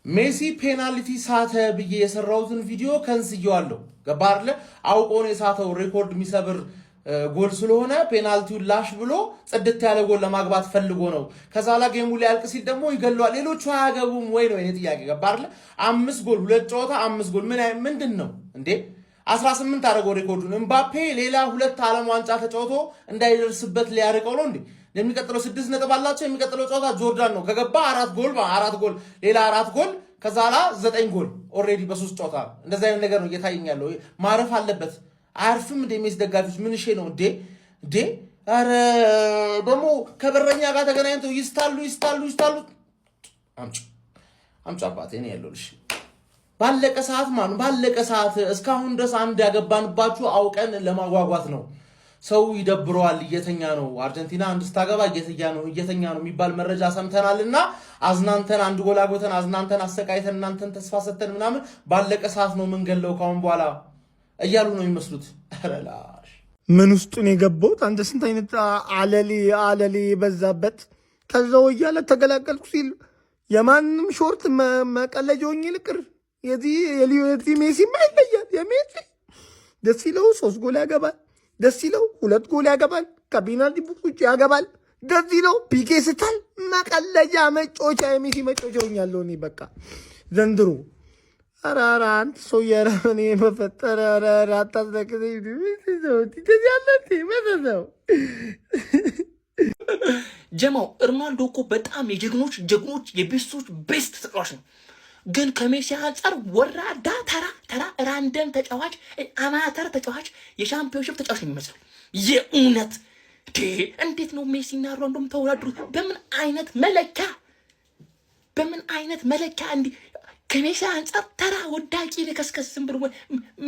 ሜሲ ፔናልቲ ሳተ ብዬ የሰራሁትን ቪዲዮ ከንስየዋለሁ። ገባ አይደለ? አውቆ ነው የሳተው። Record የሚሰብር ጎል ስለሆነ ፔናልቲውን ላሽ ብሎ ጽድት ያለ ጎል ለማግባት ፈልጎ ነው። ከዛ ላ game ኡ ሊያልቅ ሲል ደግሞ ይገለዋል። ሌሎቹ አያገቡም ወይ ነው የኔ ጥያቄ። ገባ አይደለ? አምስት ጎል፣ ሁለት ጨዋታ አምስት ጎል ምን ምንድን ነው እንዴ? 18 አደረገው record ኡን። እምባፔ ሌላ ሁለት ዓለም ዋንጫ ተጫውቶ እንዳይደርስበት ሊያርቀው ነው እንዴ? የሚቀጥለው 6 ነጥብ አላቸው። የሚቀጥለው ጨዋታ ጆርዳን ነው። ከገባ አራት ጎል፣ አራት ጎል፣ ሌላ አራት ጎል፣ ከዛ ላ ዘጠኝ ጎል already በሶስት ጨዋታ። እንደዚህ አይነት ነገር ነው እየታየኝ ያለው። ማረፍ አለበት። አያርፍም እንደ ሜሲ ደጋፊዎች ምን ሼ ነው እንዴ? እንዴ ኧረ ደግሞ ከበረኛ ጋር ተገናኝተው ይስታሉ፣ ይስታሉ፣ ይስታሉ። አምጪ፣ አምጪ አባቴ፣ እኔ ያለሁልሽ። ባለቀ ሰዓት ማኑ ባለቀ ሰዓት እስካሁን ድረስ አንድ ያገባንባችሁ አውቀን ለማጓጓት ነው። ሰው ይደብረዋል፣ እየተኛ ነው። አርጀንቲና አንድ ስታገባ እየተኛ ነው፣ እየተኛ ነው የሚባል መረጃ ሰምተናል። እና አዝናንተን፣ አንድ ጎል አግብተን፣ አዝናንተን፣ አሰቃይተን፣ እናንተን ተስፋ ሰተን ምናምን ባለቀ ሰዓት ነው የምንገለው ካሁን በኋላ እያሉ ነው የሚመስሉት። ኧረ ላሽ። ምን ውስጡን የገባሁት አንተ፣ ስንት አይነት አለሌ አለሌ የበዛበት፣ ከዛው እያለ ተገላገልኩ ሲል የማንም short መቀለጃ ሆኜ ልቅር። የዚህ ሜሲማ ይለያል። የሜሲ ደስ ሲለው ሶስት ጎል ያገባል። ደስ ሲለው ሁለት ጎል ያገባል። ከ penalty box ውጭ ያገባል። ደስ ሲለው PK ስታል መቀለጃ መጫወቻ፣ የሜሲ መጫወቻ ሆኛለሁ እኔ በቃ ዘንድሮ። ኧረ ኧረ አንተ ሰውዬ፣ ኧረ እኔ በፈጠረ፣ ኧረ ኧረ አታስለቅሰኝ። እንደዚህ ያለ መሰሰው። ጀማው፣ ሮናልዶ እኮ በጣም የጀግኖች ጀግኖች፣ የ best ኦች best ተጫዋች ነው። ግን ከሜሲ አንጻር ወራዳ፣ ተራ ተራ random ተጫዋች፣ አማተር ተጫዋች፣ የ championship ተጫዋች ነው የሚመስለው። የእውነት እንዴት ነው ሜሲና ሮናልዶ ተወዳድሩት? በምን አይነት መለኪያ? በምን አይነት መለኪያ? እንዲህ ከሜሲ አንጻር ተራ ወዳቂ ለከስከስ ዝም ብሎ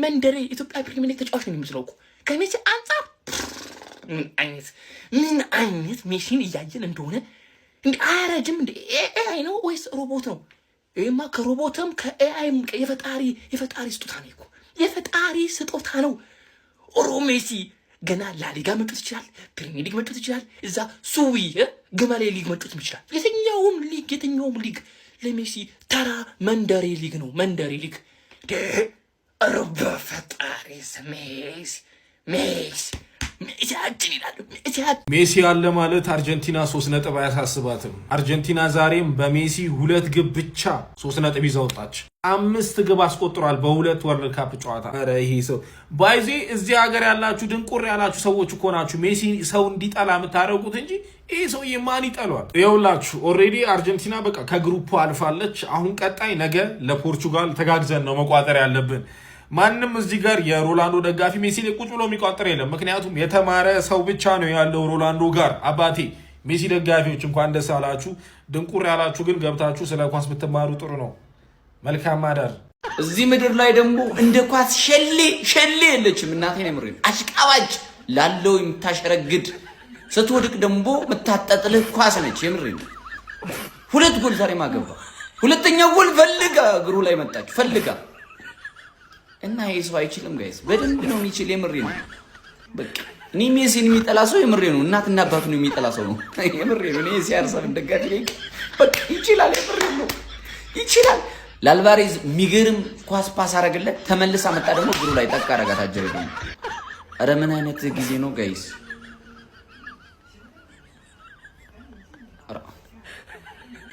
መንደሬ ኢትዮጵያ ፕሪሚየር ሊግ ተጫዋች ነው የሚመስለው እኮ ከሜሲ አንጻር። ምን አይነት ሜሲን እያየን እንደሆነ። እንደ አያረጅም እንደ AI ነው ወይስ ሮቦት ነው? ይሄማ ከሮቦትም ከ AI ም የፈጣሪ ስጦታ ነው እኮ፣ የፈጣሪ ስጦታ ነው። ኦሮ ሜሲ ገና ላሊጋ መጫወት ይችላል፣ ፕሪሚየር ሊግ መጫወት ይችላል፣ እዛ ሱዊ ግመሌ ሊግ መጫወት ይችላል። የትኛውም ሊግ፣ የትኛውም ሊግ ለሜሲ ተራ መንደሬ ሊግ ነው። መንደሬ ሊግ። ኧረ በፈጣሪ ሜሲ፣ ሜሲ፣ ሜሲያችን ይላሉ። ሜሲ አለ ማለት አርጀንቲና 3 ነጥብ አያሳስባትም። አርጀንቲና ዛሬም በሜሲ ሁለት ግብ ብቻ 3 ነጥብ ይዛ ወጣች። አምስት ግብ አስቆጥሯል በሁለት World Cup ጨዋታ። ኧረ ይሄ ሰው by the way፣ እዚህ ሀገር ያላችሁ ድንቁር ያላችሁ ሰዎች እኮ ናችሁ ሜሲ ሰው እንዲጠላ የምታደርጉት እንጂ ይህ ሰውዬ ማን ይጠሏል? ይኸውላችሁ already አርጀንቲና በቃ ከ group አልፋለች። አሁን ቀጣይ ነገ ለፖርቹጋል ተጋግዘን ነው መቋጠር ያለብን። ማንም እዚህ ጋር የሮናልዶ ደጋፊ ሜሲ ላይ ቁጭ ብሎ የሚቋጠር የለም። ምክንያቱም የተማረ ሰው ብቻ ነው ያለው ሮናልዶ ጋር። አባቴ ሜሲ ደጋፊዎች እንኳን ደስ አላችሁ። ድንቁር ያላችሁ ግን ገብታችሁ ስለ ኳስ ብትማሩ ጥሩ ነው። መልካም አዳር። እዚህ ምድር ላይ ደግሞ እንደ ኳስ ሸሌ ሸሌ የለችም። እናቴ ነው የምሬን። አሽቃባጭ ላለው የምታሸረግድ፣ ስትወድቅ ደግሞ የምታጠጥልህ ኳስ ነች። የምሬን። ሁለት ጎል ዛሬ ማገባ። ሁለተኛው ጎል ፈልጋ እግሩ ላይ መጣች ፈልጋ። እና ይሄ ሰው አይችልም guys፣ በደንብ ነው የሚችል። የምሬ ነው። በቃ እኔ ሜሲን የሚጠላ ሰው የምሬ ነው እናትና አባቱን የሚጠላ ሰው ነው። የምሬ ነው። እኔ CR7 ደጋፊ ነኝ። በቃ ይችላል። የምሬ ነው፣ ይችላል። ለአልቫሬዝ የሚገርም ኳስ pass አረግለት፣ ተመልሳ መጣ፣ ደግሞ እግሩ ላይ ጠቅ አረጋት። አጀሬ ደግሞ ኧረ ምን አይነት ጊዜ ነው guys?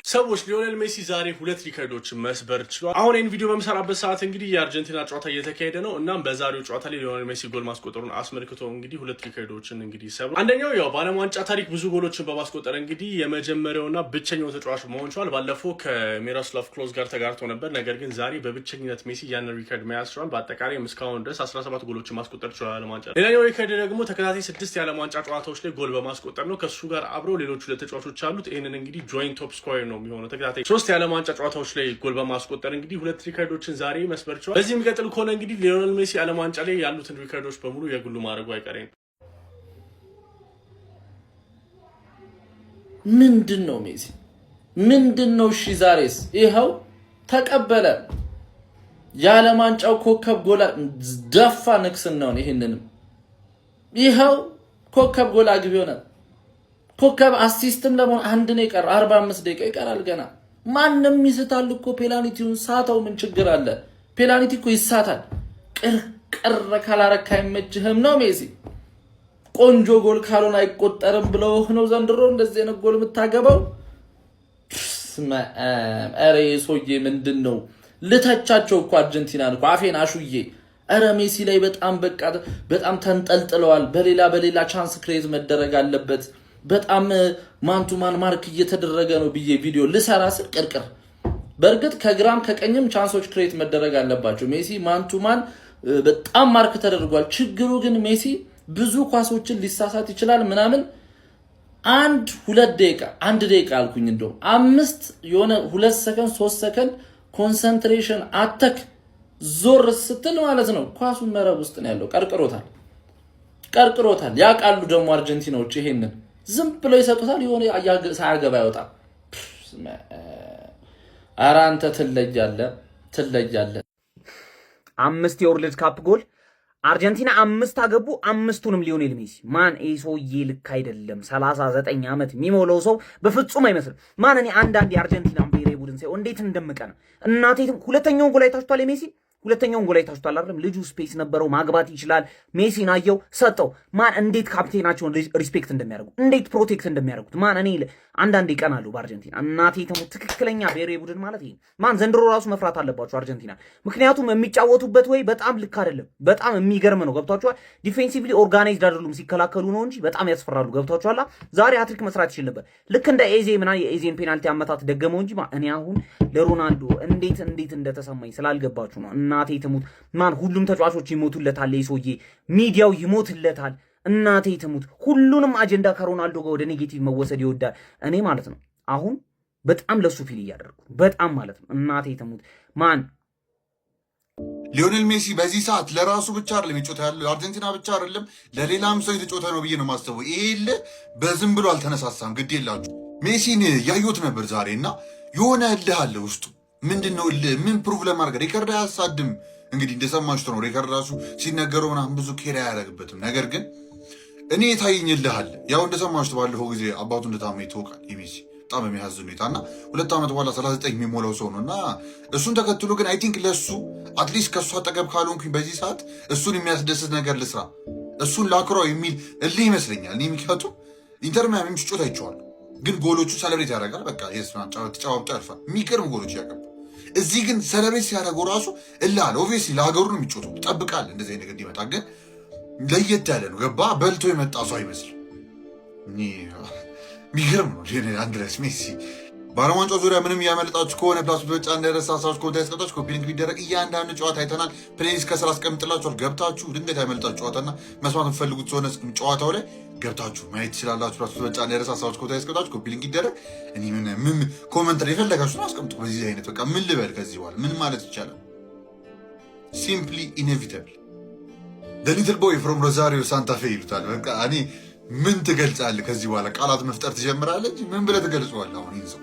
ሰዎች፣ ሊዮኔል ሜሲ ዛሬ ሁለት ሪከርዶችን መስበር ችሏል። አሁን ይህን ቪዲዮ በምሰራበት ሰዓት እንግዲህ የአርጀንቲና ጨዋታ እየተካሄደ ነው። እናም በዛሬው ጨዋታ ላይ ሊዮኔል ሜሲ ጎል ማስቆጠሩን አስመልክቶ እንግዲህ ሁለት ሪከርዶችን እንግዲህ ሰብሯል። አንደኛው ያው በዓለም ዋንጫ ታሪክ ብዙ ጎሎችን በማስቆጠር እንግዲህ የመጀመሪያውና ብቸኛው ተጫዋች መሆን ችሏል። ባለፈው ከሚሮስላቭ ክሎዝ ጋር ተጋርቶ ነበር። ነገር ግን ዛሬ በብቸኝነት ሜሲ ያንን ሪከርድ መያዝ ችሏል። በአጠቃላይ እስካሁን ድረስ 17 ጎሎችን ማስቆጠር ችሏል ዓለም ዋንጫ። ሌላኛው ሪከርድ ደግሞ ተከታታይ ስድስት የዓለም ዋንጫ ጨዋታዎች ላይ ጎል በማስቆጠር ነው። ከእሱ ጋር አብረው ሌሎች ሁለት ተጫዋቾች አሉት። ይህንን እንግዲህ joint top scorer ነው የሚሆነው። ተከታታይ ሶስት የዓለም ዋንጫ ጨዋታዎች ላይ ጎል በማስቆጠር እንግዲህ ሁለት ሪከርዶችን ዛሬ መስበር ችሏል። በዚህ የሚቀጥል ከሆነ እንግዲህ ሊዮኔል ሜሲ የዓለም ዋንጫ ላይ ያሉትን ሪከርዶች በሙሉ የግሉ ማድረጉ አይቀሬ ነው። ምንድን ነው ሜሲ? ምንድን ነው? እሺ ዛሬስ ይኸው ተቀበለ። የዓለም ዋንጫው ኮከብ ጎላ ደፋ ንግስናውን። ይህንንም ይኸው ኮከብ ጎል አግቢ ሆነ። ኮከብ assist ም ለመሆን አንድ ነው የቀረው። 45 ደቂቃ ይቀራል ገና። ማንም ይስታል እኮ፣ ፔናልቲውን ሳተው። ምን ችግር አለ? ፔናልቲ እኮ ይሳታል። ቅርቅር ካላረካ አይመችህም ነው ሜሲ። ቆንጆ ጎል ካልሆነ አይቆጠርም ብለውህ ነው ዘንድሮ እንደዚህ አይነት ጎል የምታገባው? ኧረ ሰውዬ ምንድን ነው? ልተቻቸው እኮ አርጀንቲናን እኮ አፌን አሹዬ። ኧረ ሜሲ ላይ በጣም በቃ በጣም ተንጠልጥለዋል። በሌላ በሌላ chance create መደረግ አለበት። በጣም man to man mark እየተደረገ ነው ብዬ ቪዲዮ ልሰራ ስል ቅርቅር። በእርግጥ ከግራም ከቀኝም chance ኦች create መደረግ አለባቸው። ሜሲ man to man በጣም mark ተደርጓል። ችግሩ ግን ሜሲ ብዙ ኳሶችን ሊሳሳት ይችላል ምናምን፣ 1-2 ደቂቃ፣ 1 ደቂቃ አልኩኝ፣ እንደውም 5 የሆነ 2 ሰከንድ 3 ሰከንድ concentration አተክ ዞር ስትል ማለት ነው ኳሱን መረብ ውስጥ ነው ያለው። ቀርቅሮታል፣ ቀርቅሮታል። ያውቃሉ ደግሞ አርጀንቲናዎች ይሄንን፣ ዝም ብለው ይሰጡታል። የሆነ ሳያገባ አይወጣም። ኧረ አንተ ትለያለህ፣ ትለያለህ። 5 የ World Cup ጎል አርጀንቲና 5 አገቡ። አምስቱንም ሊዮኔል ሜሲ። Man፣ ይህ ሰውዬ ልክ አይደለም። 39 ዓመት የሚሞላው ሰው በፍጹም አይመስልም። Man፣ እኔ አንዳንድ የአርጀንቲናን ብሔራዊ ቡድን ሳይሆን እንዴት እንደምቀና እናቴ። ሁለተኛውን ጎል አይታችኋል? የሜሲ ሁለተኛውን ጎል አይታችኋል አይደለም? ልጁ space ነበረው፣ ማግባት ይችላል። ሜሲን አየው፣ ሰጠው። Man፣ እንዴት ካፕቴናቸውን respect እንደሚያደርጉ፣ እንዴት protect እንደሚያደርጉት፣ man፣ እኔ አንዳንዴ ይቀናሉ በአርጀንቲና። እናቴ ተሙት፣ ትክክለኛ ብሔራዊ ቡድን ማለት ይሄ። Man፣ ዘንድሮ ራሱ መፍራት አለባቸው አርጀንቲና፣ ምክንያቱም የሚጫወቱበት way በጣም ልክ አይደለም። በጣም የሚገርም ነው። ገብቷችኋል? Defensively organized አይደሉም፣ ሲከላከሉ ነው እንጂ በጣም ያስፈራሉ። ገብቷችኋል? ዛሬ ሃትሪክ መስራት ይችል ነበር። ልክ እንደ ኤዜ ምና የኤዜን ፔናልቲ አመታት ደገመው እንጂ። እኔ አሁን ለሮናልዶ እንዴት እንዴት እንደተሰማኝ ስላልገባችሁ ነው። እናቴ ትሙት፣ man፣ ሁሉም ተጫዋቾች ይሞቱለታል። ሰውዬ ሚዲያው ይሞትለታል። እናቴ ትሙት፣ ሁሉንም አጀንዳ ከሮናልዶ ጋር ወደ negative መወሰድ ይወዳል። እኔ ማለት ነው አሁን በጣም ለሱ feel እያደረኩ በጣም ማለት ነው። እናቴ ትሙት፣ man። ሊዮኔል ሜሲ በዚህ ሰዓት ለራሱ ብቻ አይደለም የጮተ ያለው፣ ለአርጀንቲና ብቻ አይደለም፣ ለሌላም ሰው የተጮተ ነው ብዬ ነው የማስበው። ይሄ በዝም ብሎ አልተነሳሳም። ግድ የላችሁ፣ ሜሲን ያየሁት ነበር ዛሬ እና የሆነ እልህ አለ ውስጡ። ምንድን ነው እልህ? ምን prove ለማድረግ? Record አያሳድም። እንግዲህ እንደሰማችሁት ነው። Record ራሱ ሲነገረው ምናምን ብዙ care አያደርግበትም። ነገር ግን እኔ የታየኝ እልህ አለ። ያው እንደሰማችሁት ባለፈው ጊዜ አባቱ እንደታመመ ይታወቃል። የሜሲ በጣም በሚያሳዝን ሁኔታ እና 2 ዓመት በኋላ 39 የሚሞላው ሰው ነው እና እሱን ተከትሎ ግን I think ለእሱ at least ከእሱ አጠገብ ካልሆንኩኝ በዚህ ሰዓት እሱን የሚያስደስት ነገር ልስራ፣ እሱን ላኩራው የሚል እልህ ይመስለኛል። እኔ ምክንያቱም ኢንተር ሚያሚም ሲጮት አይቼዋለሁ፣ ግን ጎሎቹ celebrate ያደርጋል። በቃ ተጫዋብጦ ያልፋል። የሚገርም ጎሎች ያገባ። እዚህ ግን celebrate ሲያደርገው ራሱ እልህ አለ። Obviously ለሀገሩ ነው የሚጮተው፣ ይጠብቃል እንደዚህ ነገር እንዲመጣ፣ ግን ለየት ያለ ነው። ገባ በልቶ የመጣ ሰው አይመስልም። የሚገርም ነው። አንድረስ ሜሲ በዓለም ዋንጫው ዙሪያ ምንም እያመለጣችሁ ከሆነ plus ብቻ እንዳይረሳ፣ ሀሳቦች comment ያስቀምጣችሁ፣ copy link ቢደረግ እያንዳንዱ ጨዋታ አይተናል። Playlist ከስር አስቀምጥላችኋል። ገብታችሁ ድንገት ያመለጣችሁ ጨዋታና መስማት የምትፈልጉት ሆነ ጨዋታው ላይ ገብታችሁ ማየት ትችላላችሁ። Plus ብቻ እንዳይረሳ፣ ሀሳቦች comment ያስቀምጣችሁ፣ copy link ይደረግ። እኔ ምን ምን comment ላይ የፈለጋችሁን አስቀምጡ። በዚህ አይነት በቃ ምን ልበል? ከዚህ በኋላ ምን ማለት ይቻላል? Simply inevitable, little boy from Rosario Santa Fe ይሉታል። በቃ እኔ ምን ትገልጻለህ? ከዚህ በኋላ ቃላት መፍጠር ትጀምራለህ እንጂ ምን ብለህ ትገልጸዋለህ? አሁን ይህን ሰው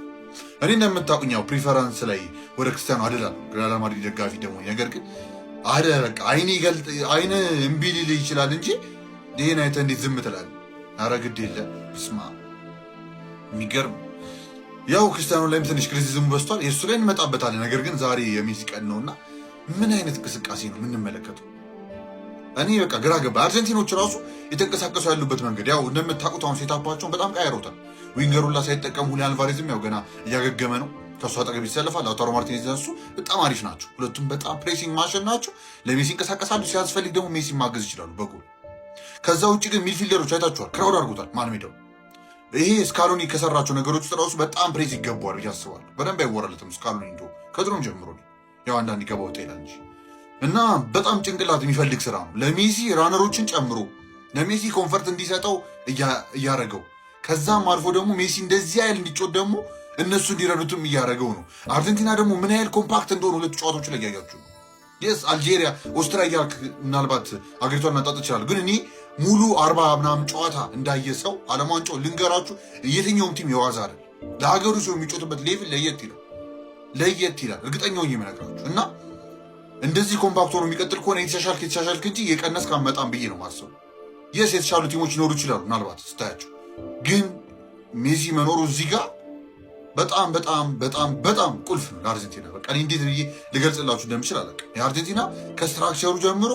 እኔ እንደምታውቁኝ ያው preference ላይ ወደ ክርስቲያኖ አደላለሁ፣ ሪያል ማድሪድ ደጋፊ ደግሞ፣ ነገር ግን አደ በቃ አይን ይገልጥ አይን እምቢ ሊልህ ይችላል እንጂ ይህን አይተህ እንዴት ዝም ትላለህ? ኧረ ግድ የለ፣ ስማ፣ የሚገርም ያው ክርስቲያኖ ላይም ትንሽ criticism ኡ በዝቷል። የእሱ ላይ እንመጣበታለን። ነገር ግን ዛሬ የሜሲ ቀን ነውና ምን አይነት እንቅስቃሴ ነው የምንመለከተው? እኔ በቃ ግራ ገባ። አርጀንቲኖች ራሱ የተንቀሳቀሱ ያሉበት መንገድ፣ ያው እንደምታውቁት አሁን setup ኣቸውን በጣም ቀያይረውታል። Winger ኡላ ሳይጠቀሙ ሁሊያን አልቫሬዝም ያው ገና እያገገመ ነው። ከእሱ አጠገብ ይሰለፋል። ላውታሮ ማርቲኔዝ እሱ በጣም አሪፍ ናቸው። ሁለቱም በጣም pressing machine ናቸው። ለሜሲ ይንቀሳቀሳሉ። ሲያስፈልግ ደግሞ ሜሲ ማገዝ ይችላሉ በጎል። ከዛ ውጭ ግን midfielder ኦች አይታችኋል፣ crowd አድርጎታል ማን ሜዳው። ይሄ ስካሎኒ ከሰራቸው ነገሮች ውስጥ ራሱ በጣም praise ይገባዋል ብዬ አስባለሁ። በደንብ አይወራለትም ስካሎኒ፣ እንደው ከድሮም ጀምሮ ያው አንዳንድ ይገባ ወጣ ይላል እንጂ እና በጣም ጭንቅላት የሚፈልግ ስራ ነው። ለሜሲ runner ኦችን ጨምሮ ለሜሲ comfort እንዲሰጠው እያረገው፣ ከዛም አልፎ ደግሞ ሜሲ እንደዚህ ያህል እንዲጮት ደግሞ እነሱ እንዲረዱትም እያደረገው ነው። አርጀንቲና ደግሞ ምን ያህል compact እንደሆነ ሁለቱ ጨዋታዎች ላይ እያያችሁ ነው። Yes፣ አልጄሪያ፣ ኦስትሪያ እያልክ ምናልባት አገሪቷን እናጣጥ ይችላል። ግን እኔ ሙሉ 40 ምናምን ጨዋታ እንዳየ ሰው ዓለም ዋንጫው ልንገራችሁ፣ የትኛውም team የዋዛ አይደል። ለሀገሩ ሰው የሚጮትበት level ለየት ይላል፣ ለየት ይላል። እርግጠኛ ሆኜ የምነግራችሁ እና እንደዚህ compact ሆኖ የሚቀጥል ከሆነ የተሻሻልክ የተሻሻልክ እንጂ የቀነስክ አመጣም ብዬ ነው የማስበው። Yes፣ የተሻሉ team ኦች ሊኖሩ ይችላሉ ምናልባት ስታያቸው፣ ግን ሜሲ መኖሩ እዚህ ጋር በጣም በጣም በጣም በጣም ቁልፍ ነው ለአርጀንቲና። በቃ እኔ እንዴት ብዬ ልገልጽላችሁ እንደምችል አላውቅም። የአርጀንቲና ከ structure ኡ ጀምሮ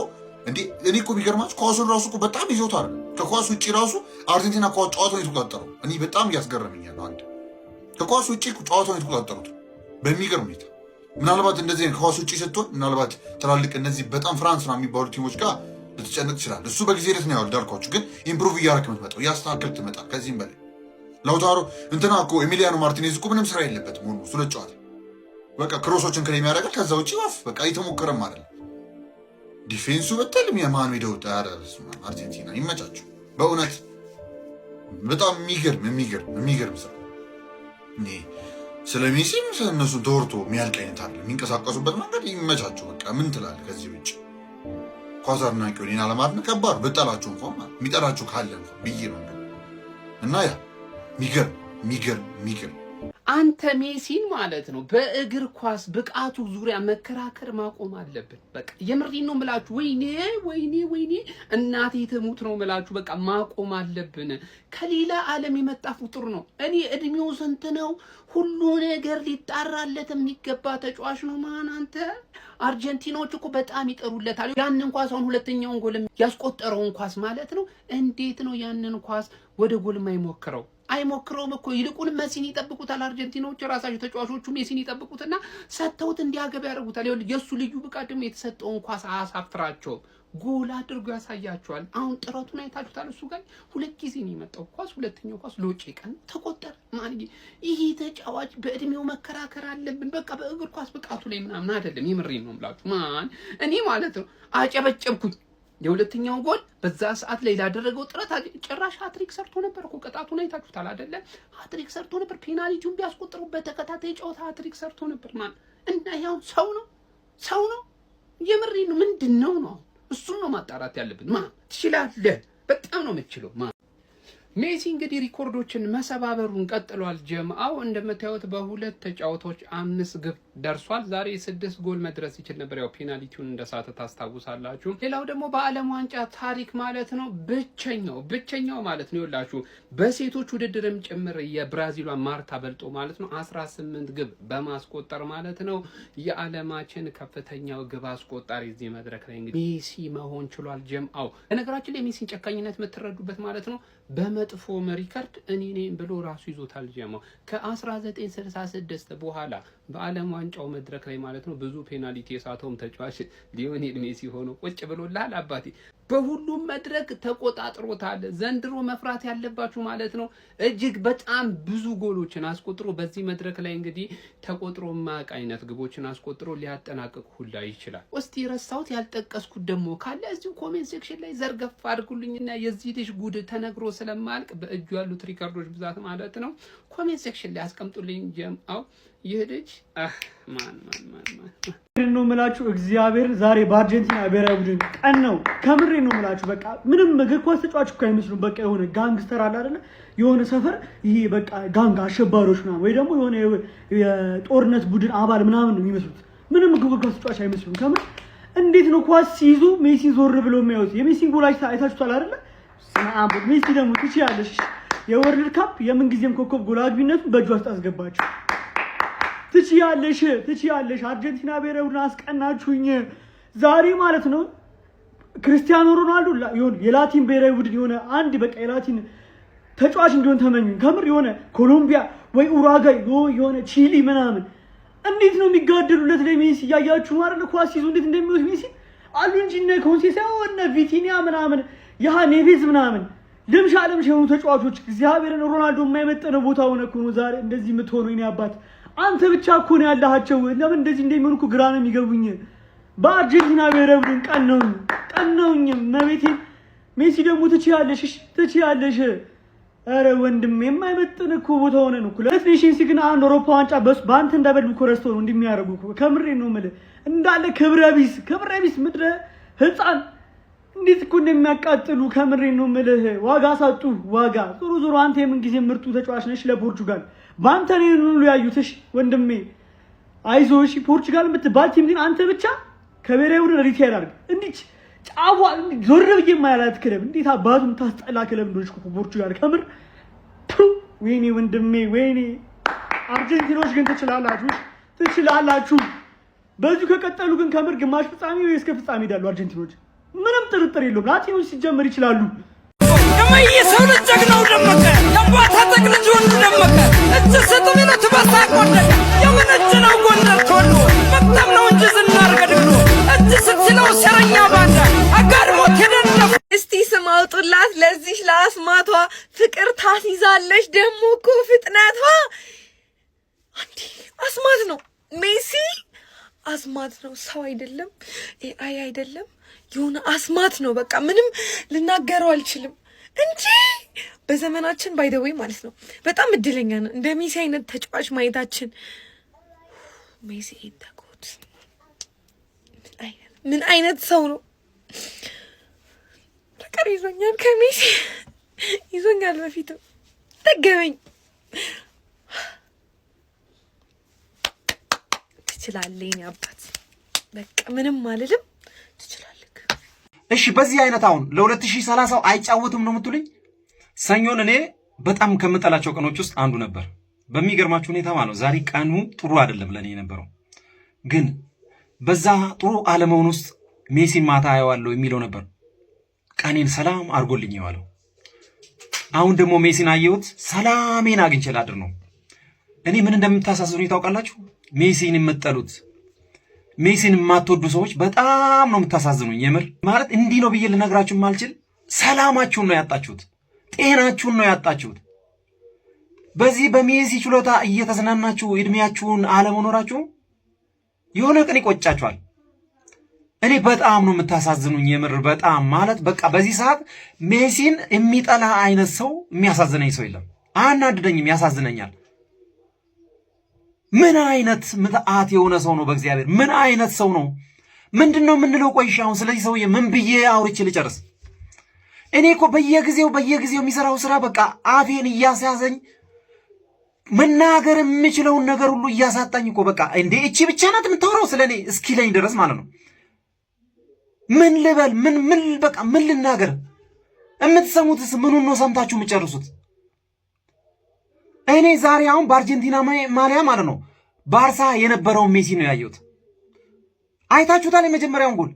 እንዴ፣ እኔ እኮ የሚገርማችሁ ኳሱን ራሱ እኮ በጣም ይዞታል። ከኳስ ውጭ ራሱ አርጀንቲና ጨዋታውን የተቆጣጠረው እኔ በጣም እያስገረመኛል። አንድ ከኳስ ውጭ ጨዋታውን የተቆጣጠሩት በሚገርም ሁኔታ። ምናልባት እንደዚህ ከኳስ ውጭ ስትሆን ምናልባት ትላልቅ እነዚህ በጣም ፍራንስ ነው የሚባሉ team ኦች ጋር ልትጨንቅ ትችላለህ። እሱ በጊዜ ሂደት ነው ያው እንዳልኳችሁ፣ ግን improve እያደረክ የምትመጣው፣ እያስተካከልክ ትመጣል። ከዚህም በላይ ላውታሮ እንትና እኮ ኤሚሊያኖ ማርቲኔዝ እኮ ምንም ስራ የለበትም ሆኖ ሁለት ጨዋታ በቃ cross ኦችን claim ያደርጋል። ከዛ ውጭ ወፍ በቃ እየተሞከረም አይደለም። Defense ኡ በተልም የማን ሄደው አርጀንቲና ይመቻቸው። በእውነት በጣም የሚገርም የሚገርም የሚገርም ስራ። ስለ ሜሲም ስለ እነሱን ተወርቶ የሚያልቅ አይነት አይደለም። የሚንቀሳቀሱበት መንገድ ይመቻቸው። በቃ ምን ትላለህ? ከዚህ ውጭ ኳስ አድናቂ እኔን አለማድነቅ ከባድ፣ ብጠላቸው እንኳን ማለት የሚጠላቸው ካለ እንኳን ብዬ ነው። እና ያ የሚገርም የሚገርም የሚገርም። አንተ ሜሲን ማለት ነው በእግር ኳስ ብቃቱ ዙሪያ መከራከር ማቆም አለብን። በቃ የምሬን ነው ምላችሁ። ወይኔ ወይኔ ወይኔ፣ እናቴ ትሙት ነው ምላችሁ። በቃ ማቆም አለብን። ከሌላ ዓለም የመጣ ፍጡር ነው። እኔ እድሜው ስንት ነው? ሁሉ ነገር ሊጣራለት የሚገባ ተጫዋች ነው። ማን አንተ አርጀንቲናዎች እኮ በጣም ይጠሩለታል። ያንን ኳስ አሁን ሁለተኛውን ጎል ያስቆጠረውን ኳስ ማለት ነው። እንዴት ነው ያንን ኳስ ወደ ጎል የማይሞክረው? አይሞክረውም እኮ፣ ይልቁን መሲን ይጠብቁታል። አርጀንቲናዎች ራሳቸው ተጫዋቾቹ ሜሲን ይጠብቁትና ሰጥተውት እንዲያገባ ያደርጉታል። የእሱ ልዩ ብቃት ደግሞ የተሰጠውን ኳስ አያሳፍራቸውም። ጎል አድርጎ ያሳያቸዋል። አሁን ጥረቱን አይታችሁታል። እሱ ጋር ሁለት ጊዜ ነው የመጣው ኳስ፣ ሁለተኛው ኳስ ሎጬ ቀን ተቆጠረ። ማን ይሄ ተጫዋች በእድሜው መከራከር አለብን። በቃ በእግር ኳስ ብቃቱ ላይ ምናምን አይደለም። የምሬን ነው የምላችሁ። ማን እኔ ማለት ነው አጨበጨብኩኝ። የሁለተኛው ጎል በዛ ሰዓት ላይ ላደረገው ጥረት ጭራሽ ሀትሪክ ሰርቶ ነበር እኮ። ቅጣቱን አይታችሁታል አይደለ? ሀትሪክ ሰርቶ ነበር። ፔናልቲውን ቢያስቆጥረው በተከታታይ ጨዋታ ሀትሪክ ሰርቶ ነበር። ማን እና ያው ሰው ነው፣ ሰው ነው። የምሬን ነው። ምንድን ነው ነው እሱን ነው ማጣራት ያለብን። ማን ትችላለህ? በጣም ነው የምትችለው። ማን ሜሲ እንግዲህ ሪኮርዶችን መሰባበሩን ቀጥሏል። ጀምአው እንደምታዩት በሁለት ተጫዋቶች አምስት ግብ ደርሷል። ዛሬ ስድስት ጎል መድረስ ይችል ነበር። ያው ፔናልቲውን እንደሳተ ታስታውሳላችሁ። ሌላው ደግሞ በዓለም ዋንጫ ታሪክ ማለት ነው ብቸኛው ብቸኛው ማለት ነው ይኸውላችሁ በሴቶች ውድድርም ጭምር የብራዚሏ ማርታ በልጦ ማለት ነው 18 ግብ በማስቆጠር ማለት ነው የዓለማችን ከፍተኛው ግብ አስቆጣሪ እዚህ መድረክ ላይ እንግዲህ ሜሲ መሆን ችሏል። ጀምአው በነገራችን ላይ ሜሲን ጨካኝነት የምትረዱበት ማለት ነው በመጥፎ ሪከርድ እኔ ነኝ ብሎ ራሱ ይዞታል። ጀማው ከ1966 በኋላ በዓለም ዋንጫው መድረክ ላይ ማለት ነው ብዙ ፔናልቲ የሳተውም ተጫዋች ሊዮኔል ሜሲ ሆኖ ቁጭ ብሎልሃል አባቴ። በሁሉም መድረክ ተቆጣጥሮታል። ዘንድሮ መፍራት ያለባችሁ ማለት ነው እጅግ በጣም ብዙ ጎሎችን አስቆጥሮ በዚህ መድረክ ላይ እንግዲህ ተቆጥሮ ማቅ አይነት ግቦችን አስቆጥሮ ሊያጠናቅቅ ሁላ ይችላል። እስቲ ረሳሁት ያልጠቀስኩት ደግሞ ካለ እዚሁ comment section ላይ ዘርገፍ አድርጉልኝና የዚህ ልጅ ጉድ ተነግሮ ስለማያልቅ በእጁ ያሉት ሪከርዶች ብዛት ማለት ነው comment section ላይ አስቀምጡልኝ። ጀምአው ይህ ልጅ ማን ማን ማን ማን ነው የምላችሁ፣ እግዚአብሔር ዛሬ በአርጀንቲና ብሔራዊ ቡድን ቀን ነው። ከምሬ ነው የምላችሁ። በቃ ምንም እግር ኳስ ተጫዋች እኮ አይመስሉም። በቃ የሆነ gangster አለ አይደለ? የሆነ ሰፈር ይሄ በቃ gang አሸባሪዎች ምናምን ወይ ደግሞ የሆነ የጦርነት ቡድን አባል ምናምን ነው የሚመስሉት። ምንም እግር ኳስ ተጫዋች አይመስሉም። ከምር እንዴት ነው ኳስ ሲይዙ ሜሲን ዞር ብሎ የሚያዩት? የሜሲን ጎል አይታችሁታል አይደለ? ሜሲ ደግሞ ትችያለሽ። የ World Cup የምንጊዜም ኮከብ ጎል አግቢነቱን በእጇ ውስጥ አስገባችሁ። ትችያለሽ፣ ትችያለሽ። አርጀንቲና ብሔራዊ ቡድን አስቀናችሁኝ ዛሬ ማለት ነው። ክርስቲያኖ ሮናልዶ የሆነ የላቲን ብሔራዊ ቡድን የሆነ አንድ በቃ የላቲን ተጫዋች እንዲሆን ተመኙኝ። ከምር የሆነ ኮሎምቢያ ወይ ኡራጋይ የሆነ ቺሊ ምናምን እንዴት ነው የሚጋደሉለት ለሜሲ? እያያችሁ ነው አይደል? ኳስ ይዞ እንዴት እንደሚወስድ ሜሲ አሉ እንጂ እነ ኮንሴሳኦ እነ ቪቲኒያ ምናምን ያሃ ኔቬዝ ምናምን ልምሻ ልምሻ የሆኑ ተጫዋቾች እግዚአብሔርን ሮናልዶ የማይመጠነው ቦታ ሆነ እኮ ነው ዛሬ እንደዚህ የምትሆነው። የእኔ አባት አንተ ብቻ እኮ ነው ያለሃቸው። ለምን እንደዚህ እንደሚሆን እኮ ግራ ነው የሚገቡኝ። በአርጀንቲና ብሔራዊ ቡድን ቀነውኝ ቀነውኝ መቤቴን። ሜሲ ደግሞ ትችያለሽ፣ እሺ ትችያለሽ። ኧረ ወንድሜ የማይመጥን እኮ ቦታ ሆነ ነው እኮ። ለኔሽንስ ግን አንድ አውሮፓ ዋንጫ በአንተ እንዳበሉ እኮ ረስተው ነው እንደሚያደርጉ እኮ። ከምሬ ነው የምልህ። እንዳለ ክብረ ቢስ ክብረ ቢስ ምድረ ህፃን እንዴት እኮ እንደሚያቃጥሉ ከምሬ ነው የምልህ። ዋጋ ሳጡ ዋጋ። ዞሮ ዞሮ አንተ የምን ጊዜ ምርጡ ተጫዋች ነሽ ለፖርቹጋል። በአንተ ነው ሁሉ ያዩት። እሺ ወንድሜ አይዞህ። እሺ ፖርቹጋል የምትባል team ግን አንተ ብቻ ከብሔራዊ ቡድን retire አድርግ። እንዲች ጫፏ ዞር ብዬ የማያላት ክለብ እንዴት አባቱ የምታስጠላ ክለብ እንደሆነች እኮ ፖርቹጋል ከምር። ወይኔ ወንድሜ ወይኔ አርጀንቲኖች ግን ትችላላችሁ፣ ትችላላችሁ። በዚሁ ከቀጠሉ ግን ከምር ግማሽ ፍጻሜ ወይ እስከ ፍጻሜ ይሄዳሉ አርጀንቲኖች። ምንም ጥርጥር የለውም። ላቲኖች ሲጀመር ይችላሉ። የመይሰው ልጅ ጀግናው ደመቀ፣ የአባታ ጠቅ ልጅ ወንዱ ደመቀ፣ እጅ ስጥ ቢሉት በሳቅ ወደቀ። የምን እጅ ነው ጎንደር ተወልዶ፣ መቅጠም ነው እንጂ ዝናር ገድግዶ፣ እጅ ስጥ ሲለው ሴረኛ ባንዳ አጋድሞት የደነፉ። እስቲ ስም አውጡላት ለዚህ ለአስማቷ፣ ፍቅር ታስይዛለች ደግሞ እኮ ፍጥነቷ። አንዴ አስማት ነው ሜሲ፣ አስማት ነው፣ ሰው አይደለም፣ AI አይደለም፣ የሆነ አስማት ነው። በቃ ምንም ልናገረው አልችልም እንጂ በዘመናችን by the way ማለት ነው በጣም እድለኛ ነን እንደ ሜሲ አይነት ተጫዋች ማየታችን። ሜሲ ተጎት ምን አይነት ሰው ነው? ፍቅር ይዞኛል፣ ከሜሲ ይዞኛል። በፊትም ጠገበኝ። ትችላለህ የኔ አባት፣ በቃ ምንም አልልም። ትችላለህ። እሺ በዚህ አይነት አሁን ለ2030 አይጫወትም ነው የምትሉኝ? ሰኞን እኔ በጣም ከምጠላቸው ቀኖች ውስጥ አንዱ ነበር። በሚገርማችሁ ሁኔታ ማለት ነው ዛሬ ቀኑ ጥሩ አይደለም ለእኔ የነበረው፣ ግን በዛ ጥሩ አለመሆን ውስጥ ሜሲን ማታ አየዋለሁ የሚለው ነበር ቀኔን ሰላም አድርጎልኝ የዋለው። አሁን ደግሞ ሜሲን አየሁት፣ ሰላሜን አግኝቼ ላድር ነው። እኔ ምን እንደምታሳዝኑኝ ታውቃላችሁ? ሜሲን የምትጠሉት፣ ሜሲን የማትወዱ ሰዎች በጣም ነው የምታሳዝኑኝ። የምር ማለት እንዲህ ነው ብዬ ልነግራችሁ የማልችል ሰላማችሁን ነው ያጣችሁት፣ ጤናችሁን ነው ያጣችሁት። በዚህ በሜሲ ችሎታ እየተዝናናችሁ እድሜያችሁን አለመኖራችሁ የሆነ ቀን ይቆጫችኋል። እኔ በጣም ነው የምታሳዝኑኝ። የምር በጣም ማለት በቃ በዚህ ሰዓት ሜሲን የሚጠላ አይነት ሰው የሚያሳዝነኝ ሰው የለም። አናድደኝም፣ ያሳዝነኛል። ምን አይነት ምትአት የሆነ ሰው ነው! በእግዚአብሔር ምን አይነት ሰው ነው? ምንድን ነው የምንለው? ቆይ እሺ አሁን ስለዚህ ሰውዬ ምን ብዬ አውርቼ ልጨርስ? እኔ እኮ በየጊዜው በየጊዜው የሚሰራው ስራ በቃ አፌን እያስያዘኝ መናገር የምችለውን ነገር ሁሉ እያሳጣኝ እኮ በቃ እንዴ እቺ ብቻ ናት የምታወራው ስለ እኔ እስኪለኝ ድረስ ማለት ነው። ምን ልበል? ምን ምን በቃ ምን ልናገር? የምትሰሙትስ ምኑን ነው ሰምታችሁ የምጨርሱት? እኔ ዛሬ አሁን በአርጀንቲና ማሊያ ማለት ነው ባርሳ የነበረውን ሜሲ ነው ያየሁት። አይታችሁታል የመጀመሪያውን ጎል።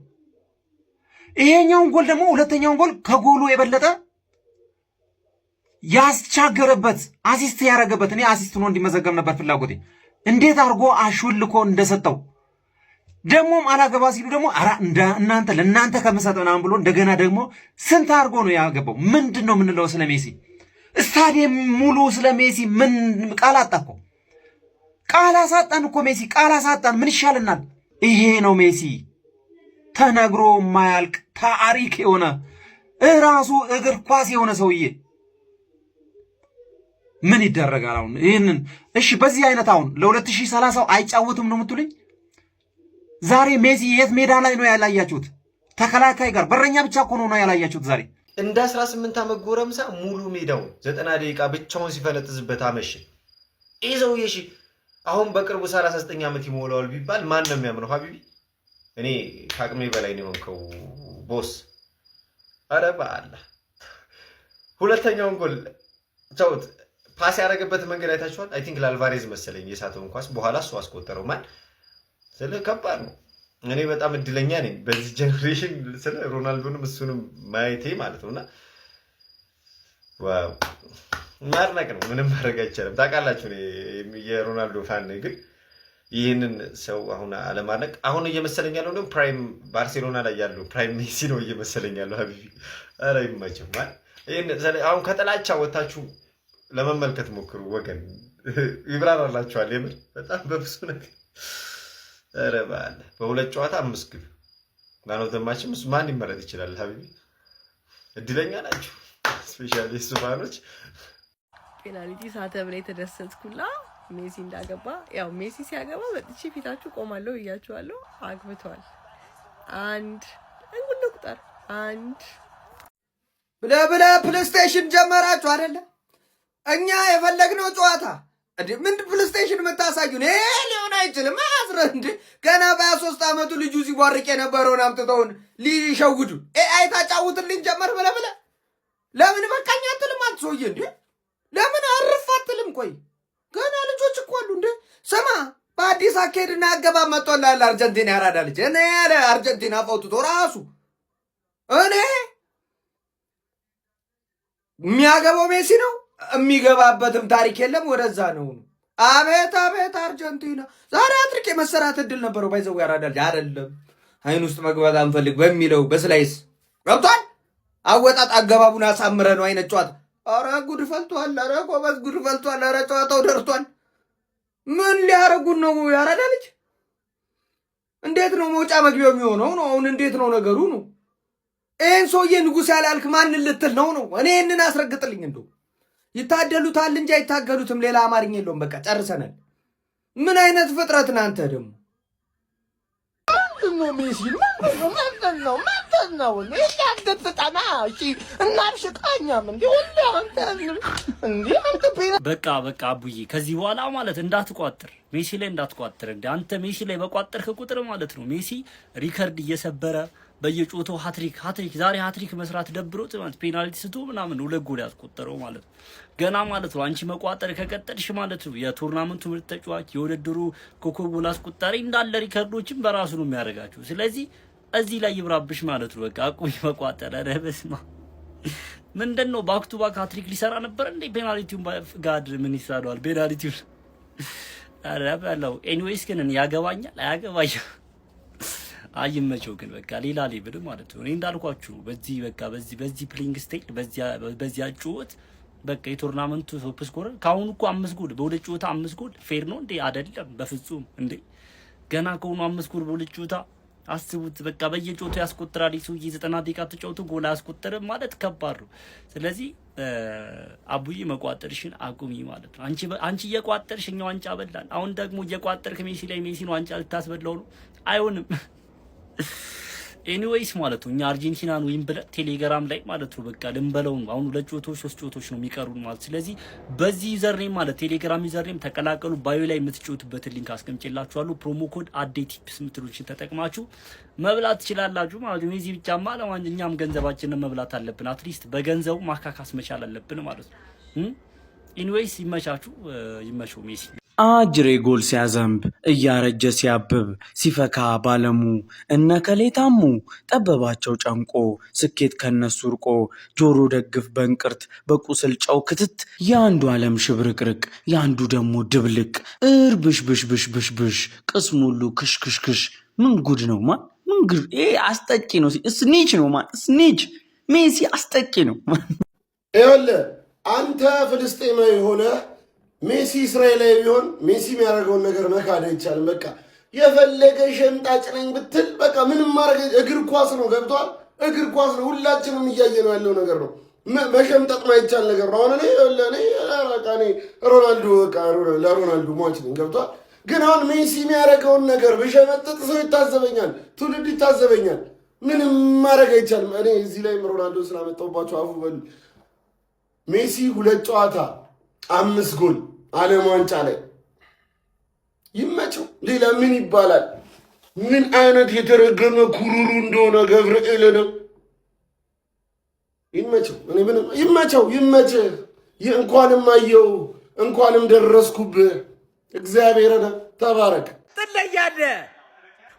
ይሄኛውን ጎል ደግሞ ሁለተኛውን ጎል ከጎሉ የበለጠ ያስቻገረበት assist ያደረገበት፣ እኔ assist ሆኖ እንዲመዘገብ ነበር ፍላጎቴ። እንዴት አድርጎ አሹልኮ እንደሰጠው ደግሞም አላገባ ሲሉ ደግሞ ኧረ እናንተ ለእናንተ ከምሰጥ ምናምን ብሎ እንደገና ደግሞ ስንት አድርጎ ነው ያገባው? ምንድን ነው የምንለው ስለ ሜሲ? ስታዲየም ሙሉ ስለ ሜሲ ምን ቃል አጣ እኮ፣ ቃል አሳጣን እኮ ሜሲ፣ ቃል አሳጣን። ምን ይሻልናል? ይሄ ነው ሜሲ፣ ተነግሮ የማያልቅ ታሪክ የሆነ እራሱ እግር ኳስ የሆነ ሰውዬ። ምን ይደረጋል አሁን ይህንን? እሺ በዚህ አይነት አሁን ለ2030 አይጫወትም ነው የምትሉኝ? ዛሬ ሜሲ የት ሜዳ ላይ ነው ያላያችሁት? ተከላካይ ጋር በረኛ ብቻ እኮ ነው ያላያችሁት ዛሬ። እንደ 18 ዓመት ጎረምሳ ሙሉ ሜዳውን 90 ደቂቃ ብቻውን ሲፈነጥዝበት አመሸ። ይህ ሰውዬ እሺ አሁን በቅርቡ 39 ዓመት ይሞላዋል ቢባል ማን ነው የሚያምነው? حبيبي እኔ ከአቅሜ በላይ ነው የሆንከው boss። ኧረ በአላህ ሁለተኛውን ጎል ተውት። Pass ያደረገበት መንገድ አይታችኋል። I think ለአልቫሬዝ መሰለኝ የሳተውን ኳስ በኋላ እሱ አስቆጠረው። ማን ስለ ከባድ ነው። እኔ በጣም እድለኛ ነኝ በዚህ generation ስለ ሮናልዶንም እሱንም ማየቴ ማለት ነው። እና wow ማድነቅ ነው። ምንም ማድረግ አይቻልም። ታውቃላችሁ የሮናልዶ fan ነኝ፣ ግን ይህንን ሰው አሁን አለማድነቅ አሁን እየመሰለኝ ያለው ደግሞ prime ባርሴሎና ላይ ያለው prime ሜሲ ነው እየመሰለኝ ያለው። حبيبي ኧረ ይመቸው። አሁን ከጥላቻ ወታችሁ ለመመልከት ሞክሩ ወገን፣ ይብራራላችኋል። የምር በጣም በብዙ ነገር። ኧረ በአላህ በሁለት ጨዋታ አምስት ግብ man of the match ም ማን ሊመረጥ ይችላል? حبيبي እድለኛ ናቸው። Specially እሱ fan ኦች። ፔናልቲ ሳተ ብላ የተደሰትኩላ ሜሲ እንዳገባ፣ ያው ሜሲ ሲያገባ መጥቼ ፊታችሁ ቆማለሁ ብያችኋለሁ። አግብቷል። አንድ እንጉን ቁጥር አንድ። ብለህ ብለህ PlayStation ጀመራችሁ አይደለ? እኛ የፈለግነው ጨዋታ እንዴ? ምን PlayStation የምታሳዩን? ይሄ ሊሆን አይችልም። አስረ እንዴ ገና በ23 ዓመቱ ልጁ ሲቧርቅ የነበረውን አምጥተውን ሊሸውዱ AI ታጫውትልኝ ጀመር። ብለህ ብለህ ለምን በቃኝ አትልም? አንተ ሰውዬ እንዴ ለምን አርፍ አትልም? ቆይ ገና ልጆች እኮ አሉ እንዴ። ስማ፣ በአዲስ አካሄድና አገባብ መጥቶልሃል አርጀንቲና፣ ያራዳ ልጅ። እኔ ያለ አርጀንቲና ፈውትቶ ራሱ እኔ የሚያገባው ሜሲ ነው፣ የሚገባበትም ታሪክ የለም። ወደዛ ነው። አቤት አቤት አርጀንቲና ዛሬ አትሪክ የመሰራት እድል ነበረው። By the way ያራዳ ልጅ አይደለም አይን ውስጥ መግባት አንፈልግ በሚለው በ slice ገብቷል። አወጣጥ አገባቡን አሳምረ ነው አይነት ጨዋታ። ኧረ ጉድ ፈልቷል። ኧረ ጎበዝ ጉድ ፈልቷል። ኧረ ጨዋታው ደርቷል። ምን ሊያረጉን ነው? ያራዳ ልጅ እንዴት ነው መውጫ መግቢያው የሚሆነው ነው? አሁን እንዴት ነው ነገሩ ነው? ይህን ሰውዬ ንጉሥ ያላልክ ማንን ልትል ነው ነው? እኔ ይህንን አስረግጥልኝ። እንደው ይታደሉታል እንጂ አይታገሉትም። ሌላ አማርኛ የለውም። በቃ ጨርሰናል። ምን አይነት ፍጥረት ነህ አንተ ደግሞ? ምንድን ነው ሜሲ? ምንድን ነው? ምንድን ነው? ምንድን ነው? ያገጥጠና እሺ፣ እናብሽቃኛም እንዲ ሁሌ አንተ እንዲ አንተ በቃ በቃ አቡዬ፣ ከዚህ በኋላ ማለት እንዳትቋጥር፣ ሜሲ ላይ እንዳትቋጥር። እንደ አንተ ሜሲ ላይ በቋጠርክ ቁጥር ማለት ነው ሜሲ ሪከርድ እየሰበረ በየጮታው ሀትሪክ ሀትሪክ፣ ዛሬ ሀትሪክ መስራት ደብሮት ማለት ፔናልቲ ስቶ ምናምን ሁለት ጎል ያስቆጠረው ማለት ነው። ገና ማለት ነው አንቺ መቋጠር ከቀጠልሽ ማለት ነው የ tournament ኡ ምርጥ ተጫዋች፣ የውድድሩ ኮከብ ጎል አስቆጣሪ እንዳለ ሪከርዶችን በራሱ ነው የሚያደርጋቸው። ስለዚህ እዚህ ላይ ይብራብሽ ማለት ነው። በቃ አቁሚ መቋጠር። ኧረ በስመ አብ፣ ምንድን ነው? Back to back ሀትሪክ ሊሰራ ነበር እንዴ? ፔናልቲውን God ምን ይሳለዋል? ፔናልቲውን ኧረ በለው። Anyways ግን እኔ ያገባኛል አያገባኛል አይመቸው ግን በቃ ሌላ level ማለት ነው። እኔ እንዳልኳችሁ በዚህ በቃ በዚህ playing style፣ በዚህ አጨዋወት በቃ የ tournament ኡ top scorer ከአሁኑ እኮ አምስት ጎል በሁለት ጨዋታ፣ አምስት ጎል fair ነው እንዴ? አይደለም በፍጹም እንዴ። ገና ከሆኑ አምስት ጎል በሁለት ጨዋታ አስቡት። በቃ በየጨዋታው ያስቆጥራል። ሰውዬ 90 ደቂቃ ተጫውቶ ጎል አያስቆጥርም ማለት ከባድ ነው። ስለዚህ አቡዬ መቋጠርሽን አቁሚ ማለት ነው። አንቺ እየቋጠርሽ እኛ ዋንጫ በላን። አሁን ደግሞ እየቋጠርክ ሜሲ ላይ ሜሲን ዋንጫ ልታስበላው ነው። አይሆንም። Anyways ማለት ነው እኛ አርጀንቲናን ወይም ብለን ቴሌግራም ላይ ማለት ነው በቃ ልንበለው ነው። አሁን ሁለት ጨዋታዎች ሶስት ጨዋታዎች ነው የሚቀሩን ማለት። ስለዚህ በዚህ username ማለት ቴሌግራም username ተቀላቀሉ። Bio ላይ የምትጫወቱበትን link አስቀምጬላችኋለሁ። Promo code አዴ ቲፕስ የምትሉችን ተጠቅማችሁ መብላት ትችላላችሁ ማለት ነው። የዚህ ብቻማ ለማን እኛም ገንዘባችንን መብላት አለብን። At least በገንዘቡ ማካካስ መቻል አለብን ማለት ነው። Anyways ይመቻችሁ፣ ይመቸው ሜሲ። አጅሬ ጎል ሲያዘንብ እያረጀ ሲያብብ ሲፈካ ባለሙ እነ ከሌ ታሙ ጠበባቸው ጨንቆ ስኬት ከነሱ ርቆ ጆሮ ደግፍ በእንቅርት በቁስል ጨው ክትት የአንዱ ዓለም ሽብርቅርቅ የአንዱ ደግሞ ድብልቅ እርብሽብሽብሽብሽብሽ ቅስሙ ሁሉ ክሽክሽክሽ ምን ጉድ ነው man? ምን ጉድ! ይሄ አስጠቂ ነው። Snitch ነው man፣ snitch። ሜሲ አስጠቂ ነው። ይኸውልህ፣ አንተ ፍልስጤማዊ ሆነ ሜሲ እስራኤላዊ ቢሆን ሜሲ የሚያደርገውን ነገር መካድ አይቻልም። በቃ የፈለገ ሸምጣጭ ነኝ ብትል በቃ ምንም ማድረግ እግር ኳስ ነው። ገብቷል። እግር ኳስ ነው። ሁላችንም እያየ ነው ያለው ነገር ነው። መሸምጠጥ ማይቻል ነገር ነው። አሁን እኔ በቃ እኔ ሮናልዶ በቃ ለሮናልዶ ሟች ነኝ። ገብቷል። ግን አሁን ሜሲ የሚያደርገውን ነገር ብሸመጥጥ ሰው ይታዘበኛል፣ ትውልድ ይታዘበኛል። ምንም ማድረግ አይቻልም። እኔ እዚህ ላይም ሮናልዶ ስላመጣሁባቸው አፉ በሉ። ሜሲ ሁለት ጨዋታ አምስት ጎል ዓለም ዋንጫ ላይ ይመቸው። ሌላ ምን ይባላል? ምን አይነት የተረገመ ኩሩሩ እንደሆነ ገብርኤል ነው። ይመቸው። እኔ ምንም ይመቸው፣ ይመችህ። እንኳንም አየው፣ እንኳንም ደረስኩብህ። እግዚአብሔርን ተባረክ። ትለያለህ።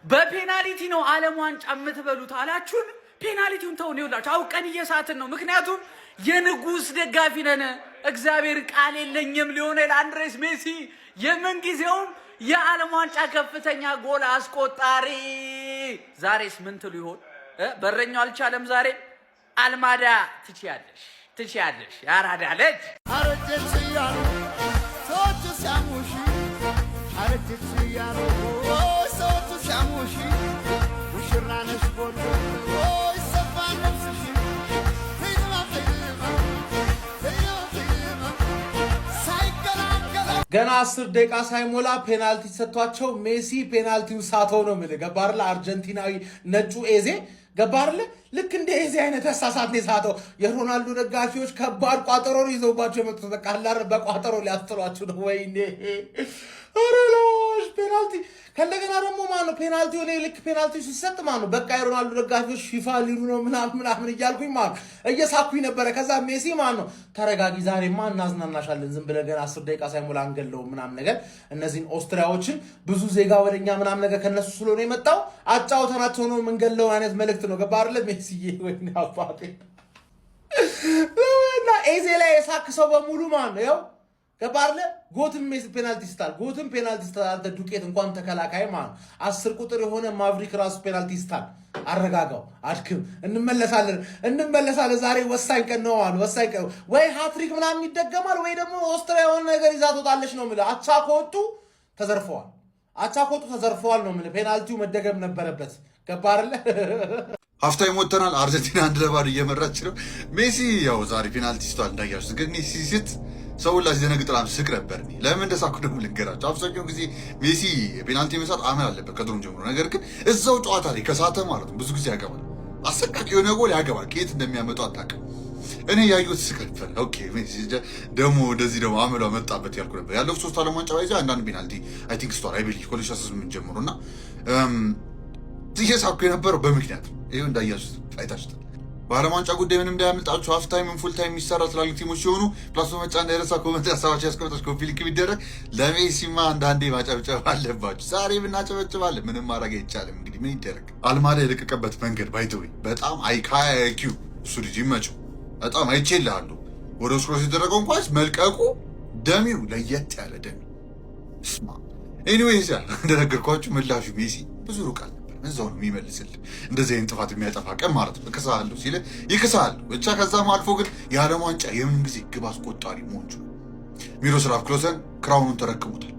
በፔናልቲ ነው ዓለም ዋንጫ የምትበሉት አላችሁን? ፔናልቲውን ተውን። ይኸውላችሁ አውቀን እየሳትን ነው። ምክንያቱም የንጉስ ደጋፊ ነን። እግዚአብሔር ቃል የለኝም። ሊዮኔል አንድሬስ ሜሲ የምንጊዜውም የዓለም ዋንጫ ከፍተኛ ጎል አስቆጣሪ። ዛሬስ ምን ትሉ ይሆን? በረኛው አልቻለም። ዛሬ አልማዳ ትችያለሽ፣ ትችያለሽ። ያራዳ ልጅ። አረጀች እያሉ ሰዎቹ ሲያሙሽ፣ አረጀች እያሉ ሰዎቹ ሲያሙሽ፣ ሙሽራ ነሽ ቦሎ ይሰፋ ልብስሽ ትይማ ትይማ ትይማ ትይማ ሳይገላገላ ገና 10 ደቂቃ ሳይሞላ ፔናልቲ ሰጥቷቸው ሜሲ ፔናልቲውን ሳተው ነው የምልህ። ገባህ አይደለ? አርጀንቲናዊ ነጩ ኤዜ፣ ገባህ አይደለ? ልክ እንደ ኤዜ አይነት አሳሳት ነው የሳተው። የሮናልዶ ደጋፊዎች ከባድ ቋጠሮ ነው ይዘውባቸው የመጡት። በቃ አለ አይደል? በቋጠሮ ሊያስጥሏቸው ነው። ወይኔ። ኧረ ላሽ ፔናልቲ ከእንደገና ደግሞ ማነው ፔናልቲ ሆነ፣ ልክ ፔናልቲ ሲሰጥ ማነው በቃ የሮናልዶ ደጋፊዎች ፊፋ ሊሉ ነው ምናምን ምናምን እያልኩኝ ማነው እየሳኩኝ ነበረ። ከዛ ሜሲ ማነው ተረጋጊ፣ ዛሬማ እናዝናናሻለን፣ ዝም ብለህ ገና 10 ደቂቃ ሳይሞላ አንገለውም ምናምን ነገር፣ እነዚህን ኦስትሪያዎችን ብዙ ዜጋ ወደኛ ምናምን ነገር ከነሱ ስለሆነ የመጣው አጫውተናቸው ነው የምንገለው አይነት መልእክት ነው። ገባ አይደለ ሜሲዬ? ወይኔ አባቴ፣ እና ኤዜ ላይ የሳክ ሰው በሙሉ ማን ነው ያው ገባ አይደለ? GOAT ም ሜሲ ፔናልቲ ስታል፣ GOAT ም ፔናልቲ ስታል። አንተ ዱቄት እንኳን ተከላካይ ማለት 10 ቁጥር የሆነ maverick ራሱ ፔናልቲ ስታል። አረጋጋው፣ አድክም፣ እንመለሳለን፣ እንመለሳለን። ዛሬ ወሳኝ ቀን ነው አሉ። ወሳኝ ቀን ወይ ሃትሪክ ምናምን ይደገማል ወይ ደግሞ ኦስትሪያ የሆነ ነገር ይዛ ትወጣለች ነው የምልህ። አቻ ከወጡ ተዘርፈዋል። አቻ ከወጡ ተዘርፈዋል ነው የምልህ። ፔናልቲው መደገም ነበረበት። ገባ አይደለ? Half time ወጥተናል። አርጀንቲና 1-0 እየመራች ነው። ሜሲ ያው ዛሬ ፔናልቲ ስቷል እንዳያችሁት። ግን ሜሲ ሲስት ሰው ሁላ ሲደነግጥ በጣም ስቅ ነበር። እኔ ለምን እንደሳኩ ደግሞ ልንገራችሁ። አብዛኛው ጊዜ ሜሲ ፔናልቲ መሳት አመል አለበት ከድሮም ጀምሮ። ነገር ግን እዛው ጨዋታ ላይ ከሳተ ማለት ነው ብዙ ጊዜ ያገባል። አሰቃቂ የሆነ ጎል ያገባል። ከየት እንደሚያመጡ አታውቅም። እኔ ያየሁት ስቅ ነበር። Okay ሜሲ ደግሞ እንደዚህ ደግሞ አመሏ መጣበት ያልኩ ነበር። ያለፉት ሶስት ዓለም ዋንጫ ይዘ አንዳንድ ፔናልቲ I think ስቷል፣ I believe ከ2018 ጀምሮ፣ እና እየሳኩ የነበረው በምክንያት ነው። ይኸው እንዳያችሁት አይታችሁታል። በዓለም ዋንጫ ጉዳይ ምንም እንዳያመልጣችሁ half time full time የሚሰራ ትላልቅ ቲሞች ሲሆኑ plus በመጫን እንዳይረሳ፣ comment ሀሳባችሁ ያስቀምጣችሁ፣ copy link ቢደረግ። ለሜሲማ አንዳንዴ ማጨብጨብ አለባችሁ። ዛሬ ብናጨበጭባለን ምንም ማድረግ አይቻልም። እንግዲህ ምን ይደረግ። አልማዳ የለቀቀበት መንገድ by the way በጣም IQ እሱ ልጅ ይመቸው። በጣም አይቼልሃለሁ። ወደ cross የተደረገውን ኳስ መልቀቁ dummy ው ለየት ያለ dummy ስማ። Anyways ያ እንደነገርኳችሁ ምላሹ ሜሲ ብዙ ሩቅ አልነበረም። እዛው ነው የሚመልስልህ። እንደዚህ አይነት ጥፋት የሚያጠፋ ቀን ማለት ነው። እክስሃለሁ ሲል ይክስሃለሁ ብቻ። ከዛም አልፎ ግን የዓለም ዋንጫ የምን ጊዜ ግብ አስቆጣሪ መሆን ችሏል። ሚሮስላቭ ክሎሰን crown ኑን ተረክቦታል።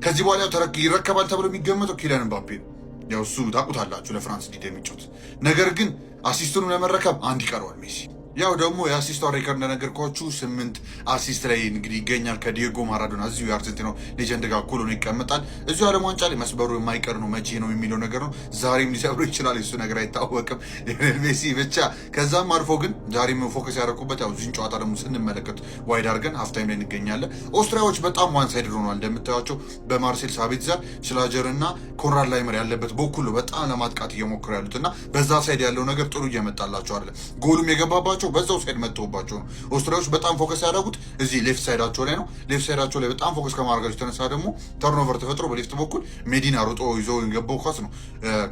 ከዚህ በኋላ ያው ይረከባል ተብሎ የሚገመተው ኪሊያን ምባፔ ነው። ያው እሱ ታውቁታላችሁ ለፍራንስ ሊድ የሚጫወት፣ ነገር ግን assist ኡንም ለመረከብ አንድ ይቀረዋል ሜሲ። ያው ደግሞ የ assist ኧ record እንደነገርኳችሁ ስምንት assist ላይ እንግዲህ ይገኛል። ከዲየጎ ማራዶና እዚሁ የአርጀንቲናው legend ጋር እኩል ሆኖ ይቀመጣል። እዚሁ ዓለም ዋንጫ ላይ መስበሩ የማይቀር ነው። መቼ ነው የሚለው ነገር ነው። ዛሬም ሊሰብሩ ይችላል። የሱ ነገር አይታወቅም። ሊዮኔል ሜሲ ብቻ። ከዛም አልፎ ግን ዛሬም focus ያደረኩበት ያው እዚህን ጨዋታ ደግሞ ስንመለከት wide አድርገን half time ላይ እንገኛለን። ኦስትሪያዎች በጣም one side ሆኗል። እንደምታዩቸው በማርሴል ሳቢትዘር፣ ሽላጀር እና ኮንራድ ላይመር ያለበት በኩል በጣም ለማጥቃት እየሞከሩ ያሉት እና በዛ side ያለው ነገር ጥሩ እየመጣላቸው አይደለም። ጎሉም የገባባቸው በዛው side መጥተውባቸው ነው። ኦስትሪያዎች በጣም focus ያደረጉት እዚህ left side ኣቸው ላይ ነው። Left side ኣቸው ላይ በጣም focus ከማድረጋቸው የተነሳ ደግሞ turnover ተፈጥሮ በ left በኩል ሜዲና ሮጦ ይዞ የገባው ኳስ ነው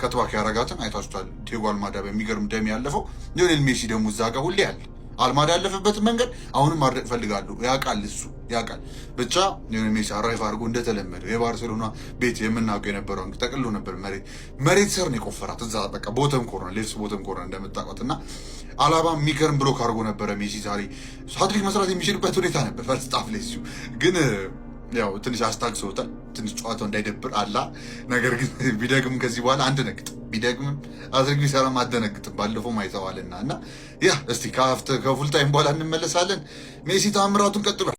cut back ያረጋትን አይታችኋል። ቲያጎ አልማዳ በሚገርም dummy ያለፈው። ሊዮኔል ሜሲ ደግሞ እዛ ጋር ሁሌ ያለ አልማዳ ያለፈበትን መንገድ አሁንም ማድረግ እፈልጋለሁ። ያውቃል፣ እሱ ያውቃል። ብቻ ሊዮኔል ሜሲ arrive አድርጎ እንደተለመደው የባርሴሎና ቤት የምናውቀው የነበረውን ጠቅልሎ ነበር መሬት መሬት ስር ነው የቆፈራት። እዛ በቃ bottom corner፣ left bottom corner እንደምታውቋት፣ እና አላባ የሚገርም block አድርጎ ነበረ ሜሲ። ዛሬ ሃትሪክ መስራት የሚችልበት ሁኔታ ነበር first half ላይ፣ እዚሁ ግን ያው ትንሽ አስታግሰውታል። ትንሽ ጨዋታው እንዳይደብር አላ። ነገር ግን ቢደግም ከዚህ በኋላ አንደነግጥም። ቢደግምም ሃትሪክ ቢሰራም አደነግጥም። ባለፈው አይተዋልና እና yeah እስቲ ከ full time በኋላ እንመለሳለን። ሜሲ ታምራቱን ቀጥሏል።